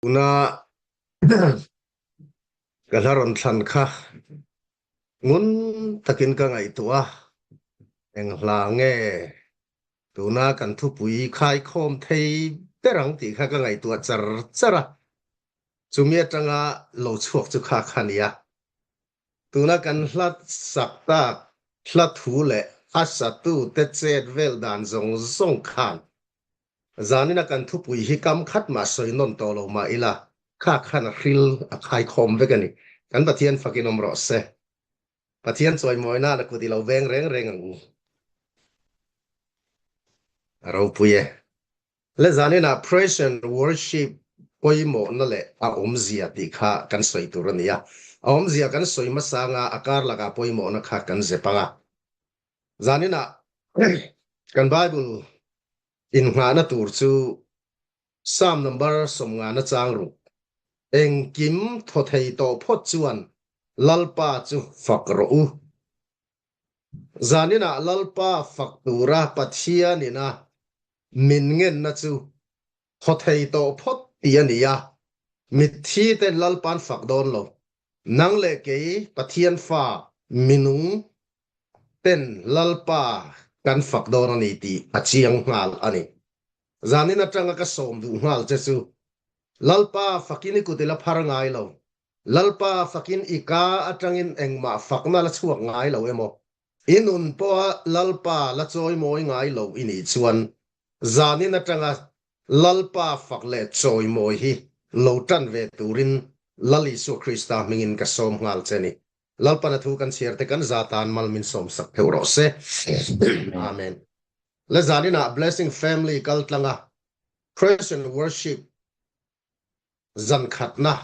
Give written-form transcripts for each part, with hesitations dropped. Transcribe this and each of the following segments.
Tuna ka hla rawn thlan kha ngun takin ka ngaihtuah a, eng hla nge tuna kan thupui khaikhawm thei ber ang tih kha ka ngaihtuah char char a, chumi atanga lo chhuak chu kha kha nia. Tuna kan hla sak tak hla thu leh a satute chet vel dan zawng zawng khan Zanina kan thupui hi kam khat mah sawi nawn tawh lo mah ila, kha khan a hril a khaikhawm vek a ni. Kan Pathian fakin awm rawh se. Pathian chawimawi nan a kut i lo veng reng reng ang u. A ropui e. Le zaninah Praise and Worship pawimawhna leh a awmzia tih kha kan sawi tur a ni a. A awmzia kan sawi hmasa anga a kar lakah pawimawhna kha kan zep ang a. Zaninah kan Bible innghahna tur chu Psalm number 50 chang ruk. Engkim thaw thei tawh phawt chuan Lalpa chu fak rawh u. Zaninah Lalpa fak tura Pathianin a min ngenna chu thaw thei tawh phawt tih a ni a, mitthi ten Lalpa'n fak dawn lo. Nang leh kei Pathian fa minung ten Lalpa kan fak dawn a ni tih a chiang nghal a ni. Zanin atanga ka sawm duh nghal che chu Lalpa fakin i kut i la phar ngai lo. Lalpa fakin i ka atangin engmah fakna la chhuak ngai lo emaw? I nun pawha Lalpa la chawimawi ngai lo i nih chuan zanin atanga Lalpa fak leh chawimawi hi lo tan ve turin Lal Isua Krista hmingin ka sawm nghal che ni. Lalpan a thu kan chhiar te kan za tan mal min sawm sak theuh rawh se. Amen. Le zaninah Blessing Family kaltlanga Praise and Worship zan khatna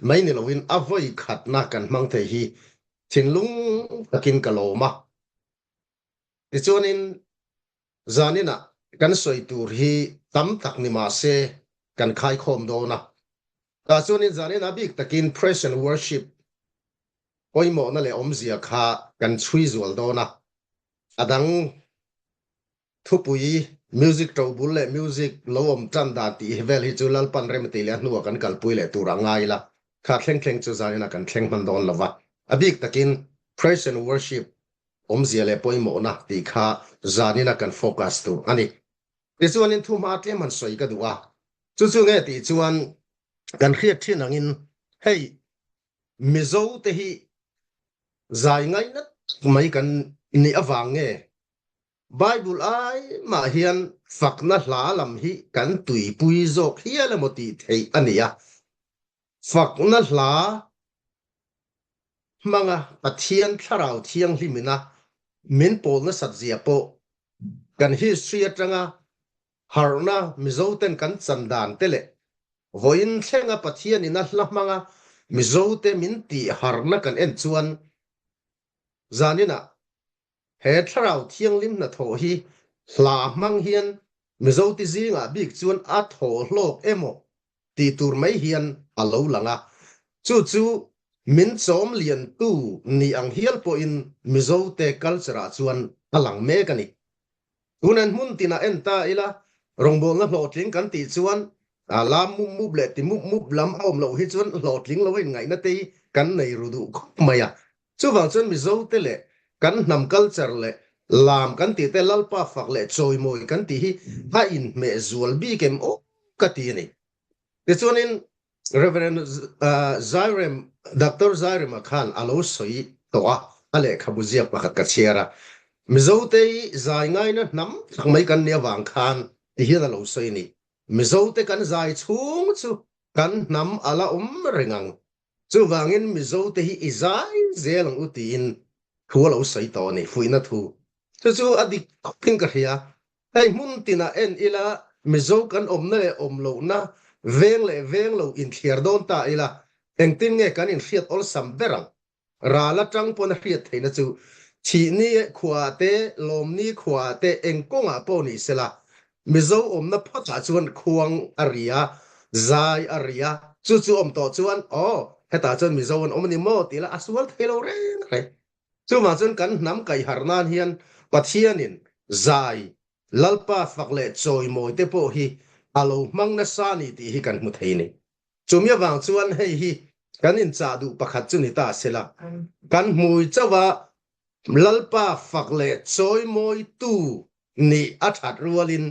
mai ni loin a vawi khatna kan hmang thei hi thinlung takin ka lawm a. Tichuanin zaninah kan sawi tur hi tam tak ni mah se kan khaikhawm dawn a. Tah chuanin zaninah bik takin Praise and Worship pawimawhna leh awmzia kha kan chhui zual dawn a. A dang Thupui, Music ṭobul leh music lo awm ṭan dan tih hi vel hi chu Lalpan rem tih leh a hnuah kan kalpui leh tur a ngai ila, kha thleng thleng chu zanin a kan thleng hman dawn lo va. A bik takin Praise and Worship awmzia leh pawimawhna tih kha zanin a kan focus tur a ni. Tichuanin thu hma tlem han sawi ka duh a, chu chu nge tih chuan kan hriat ṭhin angin hei Mizo te hi zai ngaina tak mai kan nih avang nge Bible ai mah hian fakna hla lam hi kan tuipui zawk hial emaw tih theih a ni a. Fakna hla hmanga Pathian Thlarau Thianghlimina min pawl nasat zia pawh kan history atanga harhna Mizoten kan chan dan te leh vawiin thlenga Pathianina hla hmanga Mizote min tih harhna kan en chuan zaninah He Thlarau Thianghlim hnathawh hi hla hmang hian Mizoti zingah bik chuan a thaw hlawk emaw tih tur mai hian a lo lang a. Chu chu min chawm liantu ni ang hial pawhin Mizote culture-ah chuan a lang mek a ni. Tunen hmun tinah en ta ila, rawngbawlna hlawhtling kan tih chuan lam mup mup leh ti mup mup lam a awm loh hi chuan hlawhtling lo a inngaihna te hi kan nei ru duh khawp mai a. Chuvang chuan Mizote leh kan hnam culture leh lam kan tih te Lalpa fak leh chawimawi kan tih hi a inhmeh zual bik em aw ka ti a ni. Tichuanin Reverend Zairem, Doctor Zairema khan a lo sawi tawh a, a lehkhabu ziak pakhat ka chhiar a. Mizote hi zai ngaina hnam tak mai kan nih avang khan ti hian a lo sawi a ni. Mizote kan zai chhung chu kan hnam a la awm reng ang. Chuvangin Mizote hi i zai zel ang u tiin thu a lo sawi tawh a ni, fuihna thu. Chu chu a dik khawpin ka hria. Hei hmun tinah en ila Mizo kan awmna leh awm lohna, veng leh veng lo inthliar dawn ta ila engtin nge kan inhriat awlsam ber ang? Ral atang pawn a hriat theihna chu thihni khuaah te, lawmni khuaah te eng kawngah pawh ni sela, Mizo awmna phawtah chuan khuang a ri a, zai a ri a, chu chu awm tawh chuan aw hetah chuan Mizo an awm a ni maw tih lah a sual thei lo reng reng. Chuvang chuan kan hnam kaihharh nan hian Pathianin zai, Lalpa fak leh chawimawi te pawh hi a lo hmang nasa a ni tih hi kan hmu thei a ni. Chumi avang chuan hei hi kan inchah duh pakhat chu ni ta sela, kan hmui chauh a Lalpa fak leh chawimawitu nih a that rualin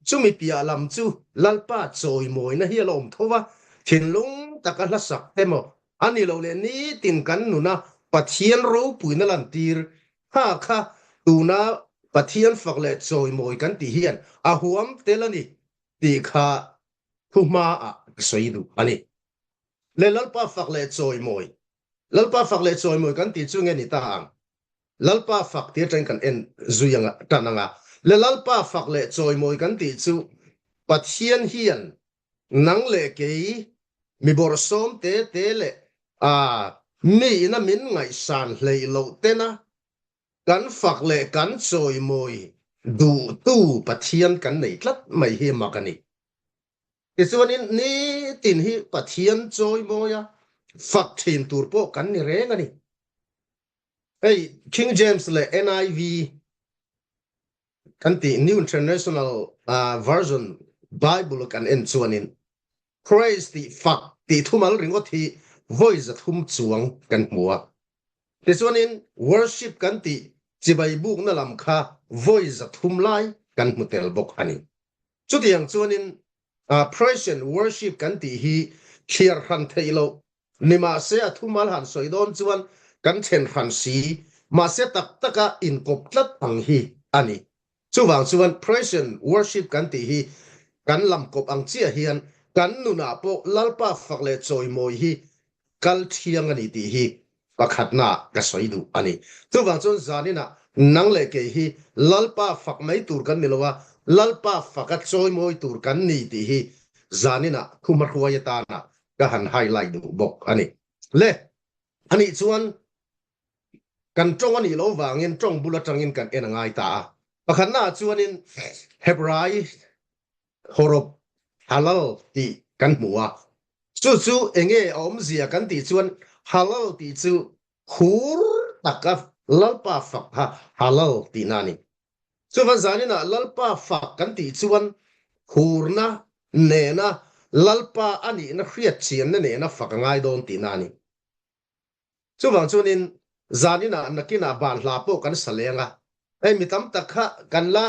chumi piah lam chu Lalpa chawimawina hi a la awm tho va, thinlung taka hlasak emaw a ni lo leh nitin kan nuna Pathian ropuina lantir kha kha tuna Pathian fak leh chawimawi kan tih hian a huam tel a ni tih kha thu hmaah ka sawi duh a ni. Le Lalpa fak leh chawimawi, Lalpa fak leh chawimawi kan tih chu nge ni ta ang? Lalpa fak tih atangin kan en zui anga tan anga. Le Lalpa fak leh chawimawi kan tih chu Pathian hian nang leh kei mi bawrhsawm te te leh a mi ina min ngaihsan hleih loh tena Kan fak leh kan chawimawi duhtu Pathian kan nei tlat mai hi mak a ni. Tichuanin nitin hi Pathian chawimawia fak thin tur pawh kan ni reng a ni. Hei King James leh NIV kan tih New International Version Bible kan en chuanin Praise tih fak tih thumal ringawt hi vawi 300 chuang kan hmu a. Tichuanin worship kan tih chibai bukna lam kha vawi 300 lai kan hmu tel bawk a ni. Chutiang chuanin praise and worship kan tih hi thliar hran theih loh ni mahse a thumal han sawi dawn chuan kan then hran si, mahse tak taka inkawp tlat ang hi a ni. Chuvang chuan praise and worship kan tih hi kan lam kawp ang chiah hian kan nunah pawh Lalpa fak leh chawimawi hi kal thiang a ni tih hi pakhatna ka sawi duh a ni. Chuvang chuan zaninah nang leh kei hi Lalpa fak mai tur kan ni lo a, Lalpa faka chawimawi tur kan ni tih hi zaninah thuhmahruai atana ka han highlight duh bawk a ni. Le, anih chuan kan tawng a nih loh vangin tawng bul atangin kan en a ngai ta a. Pakhatnaah chuanin Hebrai hawrawp halal tih kan hmu a. Chu chu enge a awmzia kan tih chuan halal tih chu khur taka Lalpa fak kha halal tihna a ni. Chuvan zaninah Lalpa fak kan tih chuan khurna nena Lalpa a nihna hriatchianna nena fak a ngai dawn tihna a ni. Chuvang chuanin zaninah nakinah ban hla pawh kan sa leng a, hei mi tam tak kha kan la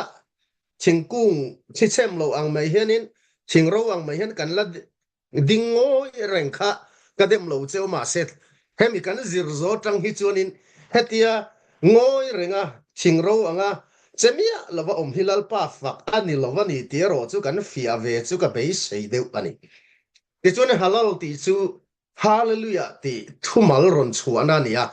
thingkung thichem lo ang mai hianin thingro ang mai hian kan la ding ngawi reng kha ka dem lo cheu mahse hemi kan zir zo tang hi chuanin hetia ngawi renga thingro anga che miah lova awm hi Lalpa fak a ni lo a ni tih erawh chu kan fiah ve chu ka beisei deuh a ni. Tichuan halal tih chu Hallelujah tih thumal rawn chhuahna a ni a,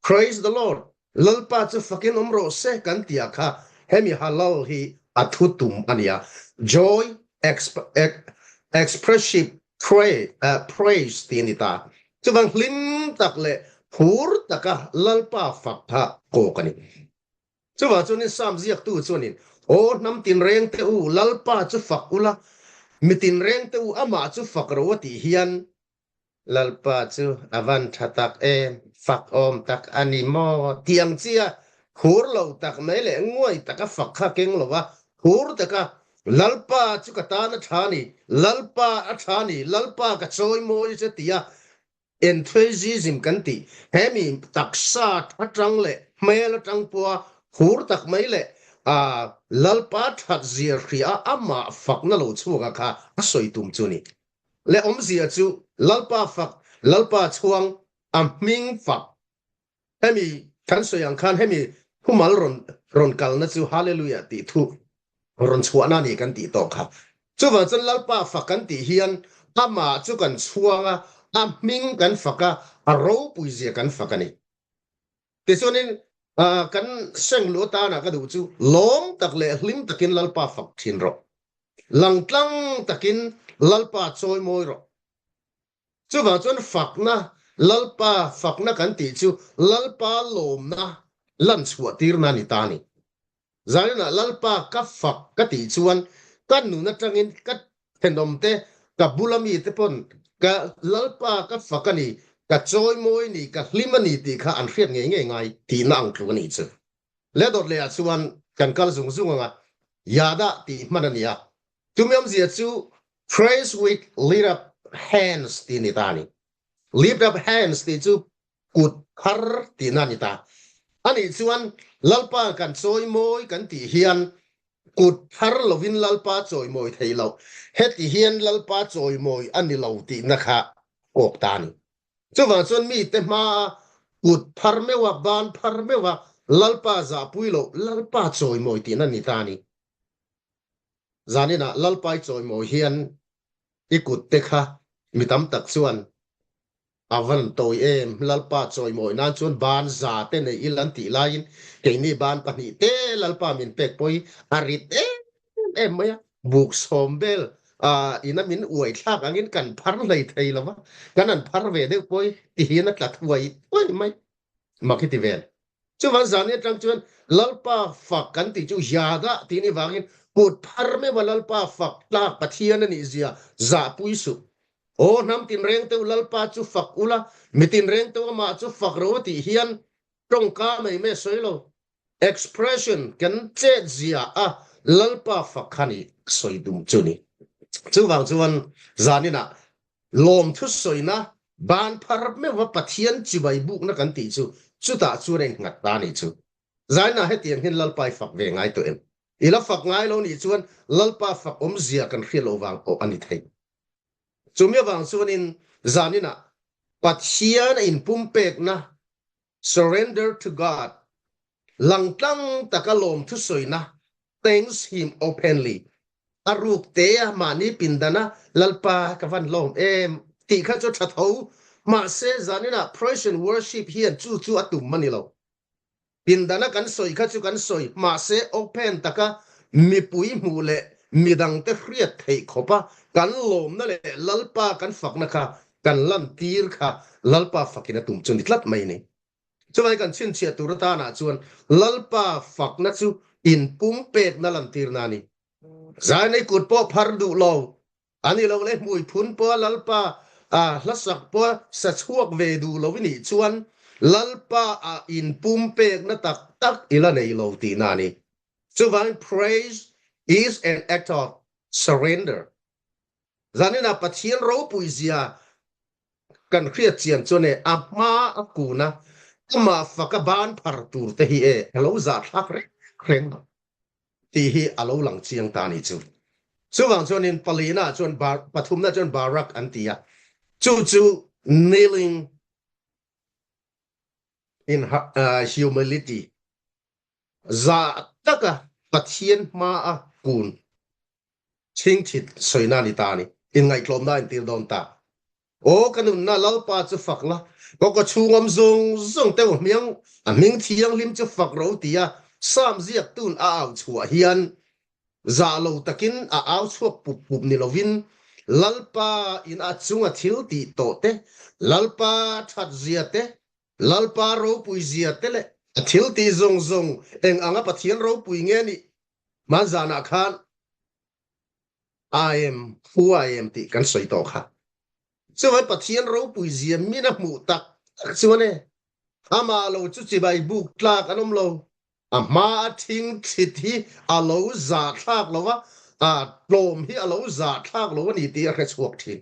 Praise the Lord, Lalpa chu fakin awm rawh se kan tih ah kha hemi halal hi a thu tum a ni a, Joy, Expressive Praise tih a ni ta. Chuvang hlim tak leh phur taka Lalpa fak kha kawk a ni. Chuvang chuanin Psalm ziaktu chuanin, Aw hnam tinrengte u, Lalpa chu fak ula, mi tinrengte u, amah chu fak ro a tih hian, Lalpa chu a van tha tak em, fak awm tak a ni maw? Tih ang chia khur lo tak mai leh nguai taka fak kha keng lo va, khur taka Lalpa chu ka tan a tha ni, Lalpa a tha ni, Lalpa ka chawi mawi che tia Enthusiasm kan tih he mi taksa atang leh hmel atang pawha khur tak mai leh a Lalpa that zia hria a amah fakna lo chhuak a kha a sawi tum chu ni. Leh awmzia chu Lalpa fak, Lalpa chhuang, a hming fak. Hemi kan sawi ang khan hemi thumal rawn rawn kalna chu Hallelujah tih thu rawn chhuahna a ni kan tih tawh kha. Chuvang chuan Lalpa fak kan tih hian amah chu kan chhuang a, a hming kan fak a, a ropui zia kan fak a ni. Tichuanin kan seng luh atana ka duh chu lawm tak leh hlim takin Lalpa fak thin rawh. Langtlang takin Lalpa chawimawi rawh. Chuvang chuan fakna, Lalpa fakna kan tih chu Lalpa lawmna lan chhuah tirna a ni ta a ni. Zaninah Lalpa ka fak ka tih chuan ka nun atangin ka thenawmte, ka bula mite pawn ka Lalpa ka fak a ni, ka chawimawi a ni, ka hlim a ni tih kha an hriat ngei ngei ngai tihna ang tluk a nih chu. Le dawt lehah chuan kan kal zung zung ang a, Yada tih hman a ni a. Chumi awmzia chu Praise with lit up. hands tih a ni ta a ni. Lift up hands tih chu kut phar tihna a ni ta. Anih chuan Lalpa kan chawimawi kan tih hian kut phar lovin Lalpa chawimawi thei loh, heti hian Lalpa chawimawi a ni lo tihna kha kawk ta a ni. Chuvang chuan mite hmaa kut phar meuha, ban phar meuha Lalpa zahpui loh, Lalpa chawimawi tihna a ni ta a ni. Zaninah Lalpai chawimawi hian i kutte kha mi tam tak chuan a van tawi em, Lalpa chawimawi nan chuan ban za te nei ila an tih laiin keini ban pahnih te Lalpa min pek pawh hi a rit em em mai a, buk sawm vel ina min uai thlak angin kan phar hlei thei lo va, kan han phar ve deuh pawh hi tihian a tla thuai thuai mai. Mak hi ti vel. Chuvang zani atang chuan Lalpa fak kan tih chu Yada tih ni vangin kut phar meuha Lalpa fak tlak Pathian a nih zia zahpui suh. Aw hnam tinreng teu Lalpa chu fak ula, mi tinreng teu amah chu fak ro a tih hian tawngka mai mai a sawi lo. Expression kan chet zia a Lalpa fak kha ni sawi dum chu ni. Chuvang chuan zaninah Lawmthu sawina ban phar meuha Pathian chibai bukna kan tih chu chutah chuan a innghat ta a nih chu. Zainah hetiang hian Lalpa i fak ve ngai tawh em? I la fak ngai lo nih chuan Lalpa fak awmzia kan hriat loh vang pawh a ni thei. Chumi avang chuanin zaninah Pathian a inpumpekna Surrender to God, Langtlang taka lawmthu sawina, Thanks him openly, A ruk te a mahni pindana Lalpa ka van lawm em tih kha chu tha tho, mahse zaninah praise and worship hian chu chu a tum a ni lo. Pindana kan sawi kha chu kan sawi, mahse open taka mipui hmuh leh midangte hriat theih khawpa kan lawmna leh Lalpa kan fakna kha kan lantir kha Lalpa fakin a tum chu ni tlat mai ni. Chuvai kan chhinchhiah tur atanah chuan Lalpa fakna chu inpumpekna lantirna a ni. Zainei kut pawh phar duh lo a ni lo leh hmui phun pawha Lalpa a hlasak pawha sa chhuak ve duh lo i nih chuan Lalpa ah inpumpekna tak tak i la nei lo tihna a ni. Chuvangin praise is an act of surrender. Zaninah Pathian ropui zia kan hriat chian chuan e a hma a kun a, amah faka ban phar tur te hi e a lo zahthlak reng reng lo tih hi a lo lang chiang ta a nih chu. Chuvang chuanin palina chuan pathumna chuan Barak an ti a, chu chu kneeling in humility, zah taka Pathian hma a kun Chhingchhit sawina a ni ta a ni. Inngaihtlawmna a intir dawn ta. Aw ka nunna Lalpa chu fak la, ka kaw chhungawm zawng zawng te hmiang a hming thianghlim chu fak ro tia Psalm ziaktun a au chhuah hian zah lo takin a au chhuak pup pup ni lovin Lalpa in a chunga thil tih tawh te, Lalpa that zia te, Lalpa ropui zia te leh a thil tih zawng zawng eng anga Pathian ropui nge nih Hman zanah khan I am who I am tih kan sawi tawh kha. Chuvai Pathian ropui zia min a hmuh tak tak chuan e, amah lo chu chibai buk tlak an awm lo. A hma a thing thlit hi a lo zah thlak lo a, a tlawm hi a lo zah thlak lo a ni tih a hre chhuak thin.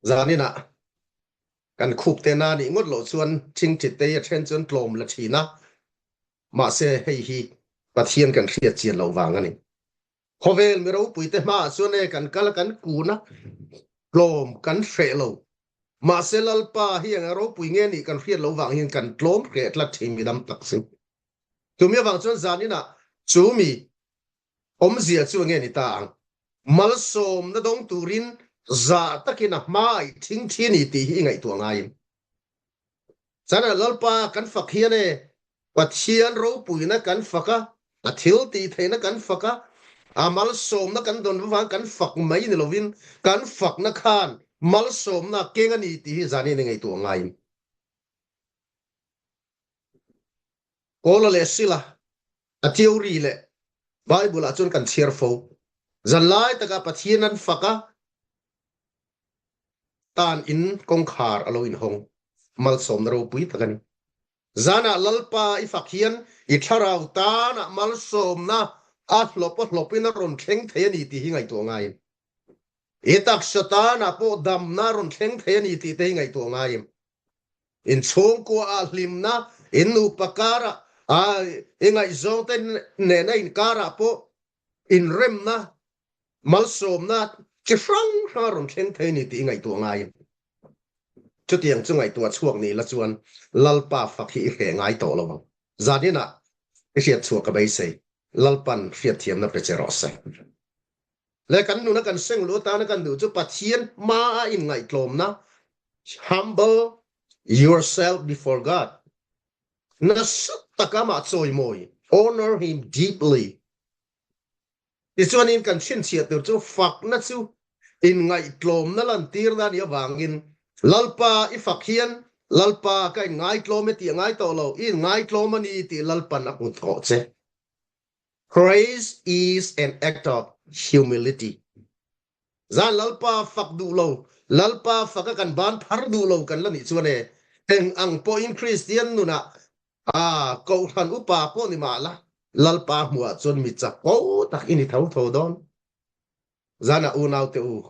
Zaninah kan khup te na nih ngawt loh chuan thing thlit te hi a then chuan tlawm la thin a, Mahse, hei hi Pathian kan hriat chian loh vang a ni. Khawvel mi ropuite hmaah chuan e kan kal a, kan kun a, tlawm kan hreh lo. Mahse, Lalpa hi eng a ropui nge nih kan hriat loh vang hian kan tlawm hreh tlat thin mi dam tak si. Chumi avang chuan zaninah chu mi awmzia chu enge ni ta ang? Malsawmna dawng turin zah takin a hma a i thing thi a ni tih hi i ngaihtuah ngaiin. Chana Lalpa kan fak hian e, Pathian ropuina kan fak a, a thil tih theihna kan fak a, a malsawmna kan dawn vang kan fak mai ni lovin kan fakna khan malsawmna keng a ni tih hi zanin i ngaihtuah ngaiin. Paula leh Sila a theory leh Bible ah chuan kan chhiar fo. Zanlai takah Pathian an fak a, Tan in kawngkhar a lo inhawng. Malsawmna ropui tak a ni. Zanah Lalpa i fak hian i thlarau tanah malsawmna a hlawp a hlawpin a rawn thleng thei a ni tih hi ngaihtuah ngaiin. I taksa tanah pawh damna a rawn thleng thei a ni tih te hi ngaihtuah ngai em? In chhungkua ah hlimna, in nupa karah, i ngaihzawng te nena inkarah pawh inremna, malsawmna chi hrang hrang a rawn thleng thei a ni tih i ngaihtuah ngai em? Chutiang chu ngaihtuah chhuak ni la chuan Lalpa fak hi i hreh ngai tawh lo ang. Zaninah i hriatchhuah ka beisei. Lalpan hriatthiamna pe che rawh se. Le kan nuna kan seng lu atana kan duh chu Pathian hmaa inngaihtlawmna, humble yourself before God, nasa taka amah chawimawi, honor him deeply. Tichuanin kan chhinchhiah tur chu fakna chu inngaihtlawmna lantirna a nih avangin Lalpa i fak hian Lalpa ka inngaitlawm e tih a ngai tawh lo, i inngaitlawm a ni tih Lalpan a hmu tawh che. Praise is an act of humility. Zan Lalpa fak duh lo, Lalpa faka kan ban phar duh lo kan la nih chuan e, eng ang pawhin Kristian nunah a kohhran upa pawh ni mah la, Lalpa hmuhah chuan mi chapo tak i ni tho tho dawn. Zanah unaute u,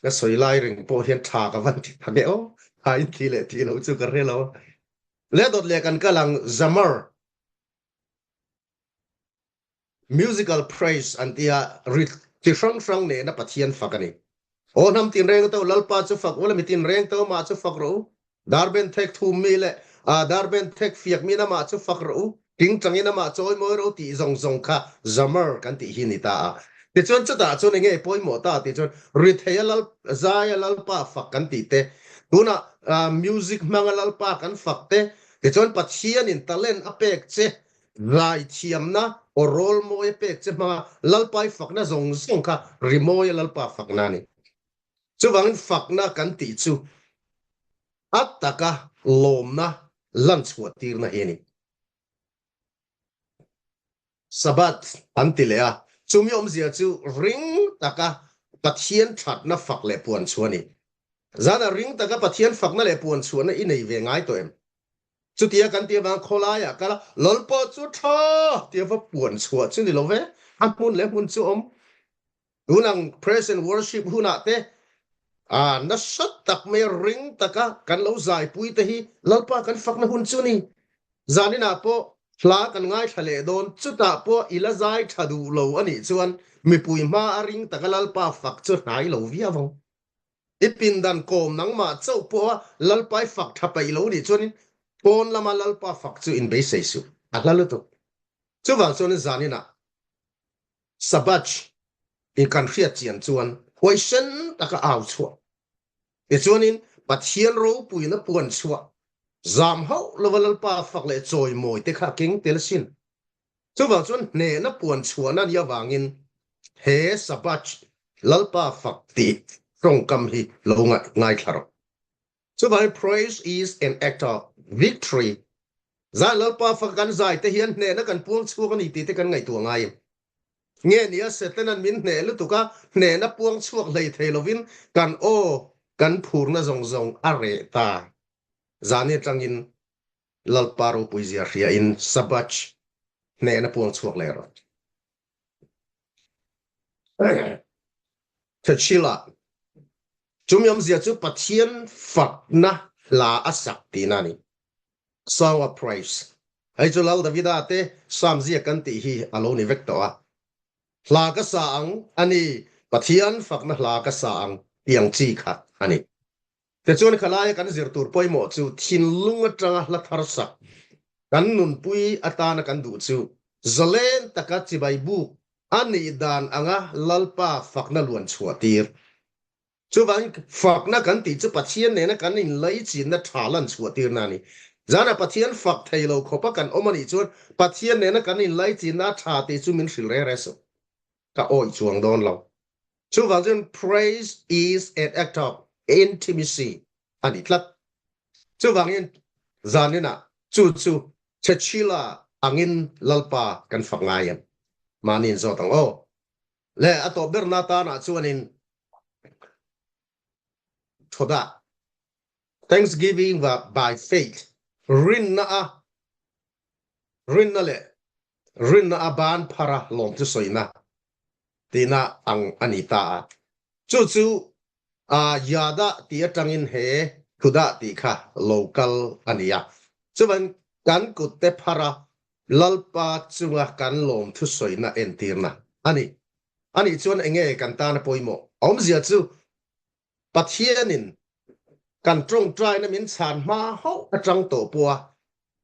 ka sawi lai reng pawh hian tha ka van ti tak e aw, tha in thi leh thi lo chu ka hre lo. Le dawt leh kan kal ang Zamar Musical praise an tia ri chi hrang hrang nena Pathian fak a ni. Aw hnam tinreng to Lalpa chu fak ula, mi tinreng to amah chu fak rawh u. Darben thek thum mi leh darben thek fiak min amah chu fak rawh u. Tingtangin amah chawi mawi rawh u tih zawng zawng kha Zamar kan tih hi ni ta a. Tichuan chutah chuan enge pawimawh ta tih chuan ri theia Lal zaia Lalpa fak kan tih te, tunah music hmanga Lalpa kan fak te, Tichuan Pathianin talent a pek che, zaithiamna aw rawl mawi a pek che hmanga Lalpa i fakna zawng zawng kha rimawi a Lalpa fakna a ni. Chuvangin fakna kan tih chu a taka lawmna lanchhuah tirna hi a ni. Sabbath an ti leh a, chumi awmzia chu ring taka Pathian thatna fak leh puan chhuah a ni. Zanah ring taka Pathian fakna leh puan chhuahna i nei ve ngai tawh em? Chutia kan tih avang khawlaiah kal a, Lalpa chu tha tia va puan chhuah chu ni lo ve, a hmun leh hmun chu awm. Tunang praise and worship hunah te a nasa tak mai ring taka kan lo zaipui te hi Lalpa kan fakna hun chu ni. Zaninah pawh hla kan ngaithla leh dawn, chutah pawh i la zai tha duh lo a nih chuan mipui hma a ring taka Lalpa fak chu hnai lo viau ang. I pindan kawm nangmah chauh pawha Lalpa i fak tha peih lo nih chuanin pawn lama Lalpa fak chu inbeisei suh. A hla lutuk. Chuvang chuanin zaninah Sabbath in kan hriat chian chuan huaisen taka au chhuah. Tichuanin Pathian ropuina puan chhuah zam hauh lova Lalpa fak leh chawimawi te kha a keng tel asin. Chuvang chuan hnehna puan chhuahna nia vangin he Sabbath Lalpa fak tih tawngkam hi lo ngaithla rawh. Chuvangin praise is an act of victory. Zan Lalpa fak kan zai te hian hnehna kan puang chhuak a ni tih te kan ngaihtuah ngai em? Nge nia Setanan min hneh lutuk a, hnehna puang chhuak hlei thei lovin kan aw kan phurna zawng zawng a reh ta. Zani atangin Lalpa ropui zia hria in Sabbath hnehna puang chhuak leh rawh. Thachila, Chumi awmzia chu Pathian fakna hla a sak tihna a ni. Song of Praise, Hei chu Lal Davida te Psalm ziak kan tih hi a lo ni vek tawh a. Hla ka sa ang a ni, Pathian fakna hla ka sa ang tih ang chi kha a ni. Tichuan khalaia kan zir tur pawimawh chu thinlung atanga hla thar sak kan nunpui atana kan duh chu zalen taka chibai buk a nih dan anga Lalpa fakna luan chhuah tir. Chuvangin fakna kan tih chu Pathian nena kan inlaichinna tha lan chhuah tirna a ni. Zanah Pathian fak thei lo khawpa kan awm a nih chuan Pathian nena kan inlaichinna a tha tih chu min hrilh reng reng suh. Ka awih chuang dawn lo. Chuvang chuan praise is an act of intimacy a ni tlat. Chuvangin zaninah chu chu Chechila angin Lalpa kan fak ngai em? Mahni in zawt ang aw. Le a tawp berna tanah chuanin Thodah, Thanksgiving by faith, rinna a rinna leh rinna a ban phara lawm chu sawina tihna ang a ni ta a. Chu chu Yada tih atangin he Thudah tih kha lo kal a ni a. Chuvan kan kutte phar a, Lalpa chunga kan lawmthu sawina entirna a ni. Anih chuan enge kan tana pawimawh? A awmzia chu Pathianin kan tawngtaina min chhan hma hauh atang tawh pawh a,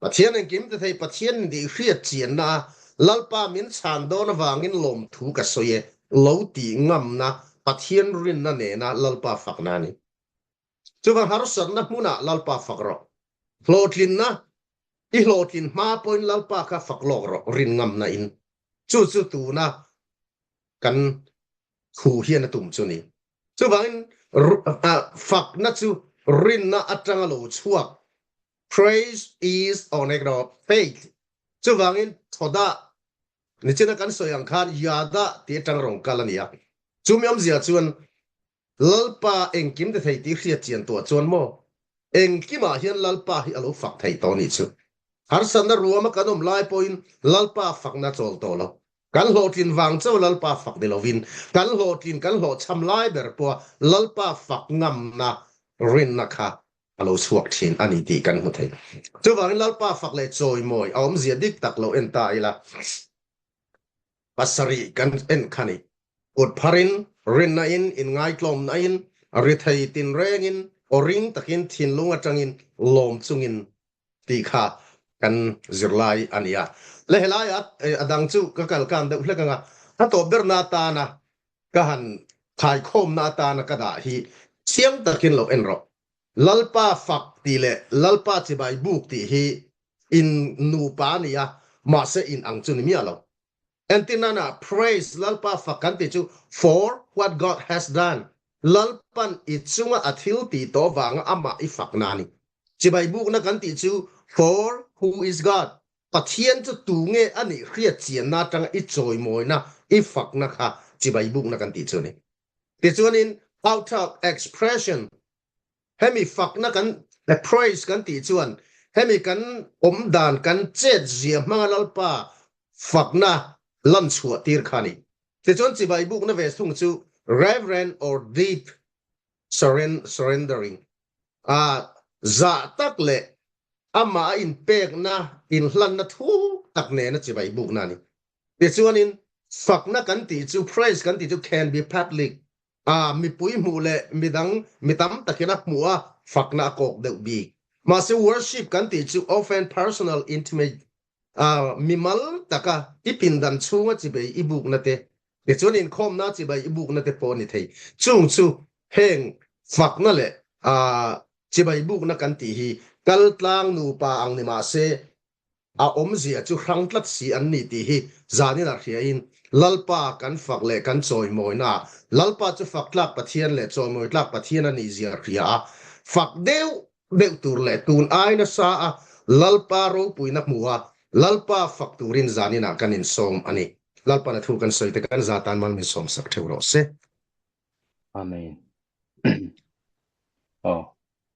Pathian engkim ti thei Pathian in tih hriat chianna a Lalpa min chhan dawn avangin lawmthu ka sawi e, lo tih ngamna Pathian rinna nena Lalpa fakna a ni. Chuvang harsatna hmunah Lalpa fak rawh. Hlawhtlinna i hlawhtlin hma pawhin Lalpa kha fak lawk rawh rin ngamna in. Chu chu tuna kan thu hian a tum chu ni. Chuvangin fakna chu rinna atanga lo chhuak Praise is on act of faith. Chuvangin thoda nichina kan sawi ang khan yada tih atang rawn kal a ni a. Chumi awmzia chuan Lalpa engkim ti thei tih hriat chian tuah chuan maw engkimah hian Lalpa hi a lo fak thei tawh nih chu. Harsatna ruama kan awm lai pawhin Lalpa fakna chawl tawh lo. Kan hlawhtlin vang chauh Lalpa fak ni lovin kan hlawhtlin kan hlawhchham lai ber pawha Lalpa fak ngamna rinna kha a lo chhuak thin a ni tih kan hmu thei. Chuvangin Lalpa fak leh chawimawi a awmzia dik tak lo en ta ila, pasarih kan en kha ni. Kut pharin, rinna-in, inngaitlawmna-in, rithei tinrengin, aw ring takin, thinlung atangin, lawm chungin tih kha kan zirlai a ni a. Le helaiah a dang chu ka kalkan deuh hlek ang a, a tawp berna atana ka han khaikhawmna atana ka dah hi chiang takin lo en rawh. Lalpa fak tih leh Lalpa chibai buk tih hi in nupa a ni a, mahse in ang chu ni miah lo. Entirnana praise Lalpa fak kan tih chu for what God has done, Lalpan i chunga a thil tih tawh vanga amah i fakna a ni. Chibai bukna kan tih chu for who is God, Pathian chu tu nge a nih hriat chianna atanga i chawimawina, i fakna kha chibai bukna kan tih chu a ni. Tichuanin out of expression, hemi fakna kan praise kan tih chuan hemi kan awm dan, kan chet zia hmanga Lalpa fakna lan chhuah tir kha a ni. Tichuan chibai bukna ve thung chu reverent or deep surrendering, a zah tak leh amah a inpekna, inhlanna thuk tak nena chibai bukna a ni. Tichuanin, fakna kan tih chu, praise kan tih chu can be public, a mipui hmuh leh midang mi tam takin a hmuh a, fakna a kawk deuh bik. Mahse worship kan tih chu often personal, intimate, a mimal taka i pindan chhunga chibei i bukna te, tichuan inkhawmna chibei i bukna te pawh a ni thei. Chung chu heng fakna leh chibei bukna kan tih hi kaltlang nupa ang ni mah se a awmzia chu hrang tlat si an ni tih hi zanin ah hriain Lalpa kan fak leh kan chawimawina ah Lalpa chu fak tlak Pathian leh chawimawi tlak Pathian a nih zia hria a, fak deuh deuh tur leh tun ai nasa a Lalpa ropuina hmu a, Lalpa fak turin zaninah kan insawm a ni. Lalpan a thu kan sawi te kan za tan mal min sawm sak theuh rawh se. Amen. Aw.